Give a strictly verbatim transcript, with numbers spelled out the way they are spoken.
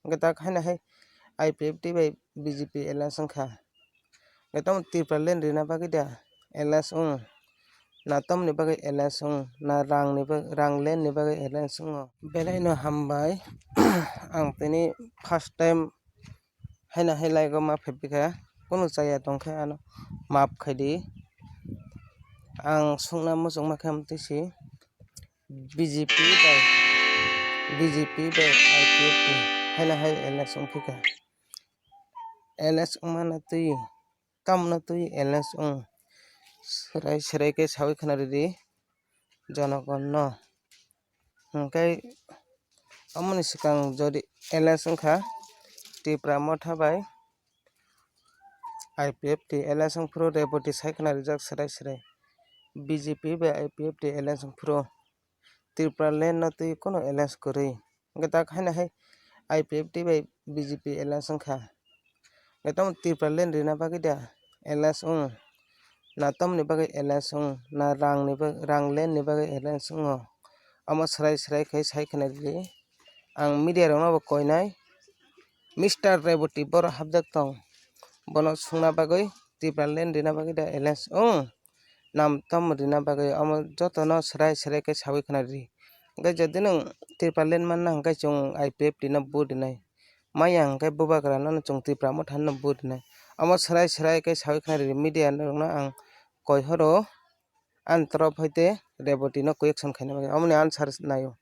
Hwnkhe tak haino hai I P F T bai B J P alliance wngkha. Hwnkhe tamo Tipraland rina bagwi da alliance wng? Na tamoni bagwi alliance wng? Na rangni ba-, rang lenni bagwi alliance wngo? Belai no hambai. Ang tini first time haino hai live o ma phaiphikha. Kunu chaya tongkhe ano maaf khaidi. Ang sungna muchungma khe amtwi si. B J P bai, B J P bai I P F T haino hai alliance wngphikha. Alliance wngmano twi, tamno twi alliance wng? Swrai swrai khe sawi khna ridi jonogonno. Hwnkhe omoni swkang jodi alliance wngkha Tipra Motha bai I P F T alliance wngphuru Reboti sai khna rijak swrai swrai. B J P bai I P F T alliance wngphuru Tipraland no twi kunu alliance kwrwi. Hwnkhe tak haino hai I P F T bai B J P alliance wngkha. Hwnkhe tamo Tipraland rina bagwi da alliance wng? Na tamoni bagwi alliance wng? Na rangni ba-, rang lenni bagwi alliance wngo? Omo swrai swrai khe sai khna ridi. Ang media rokno bo koinai, Mister Reboti borok hapjak tong, bono sungna bagwi Tipraland rina bagwi da alliance wng? Nam tam rina bagwi omo jotono swrai swrai khe sawi khna ridi. Hwnkhe jodi nwng Tipraland manna hwnkhe chwng I P F T no vote rinai. Maya hwnkhe bubagra no chwng Tipra Motha no vote rinai. Omo swrai swrai khe sawi khna ridi media rokno ang koi horo ani torof hoite Reboti no koi action khaina bagwi. Omoni answer naio.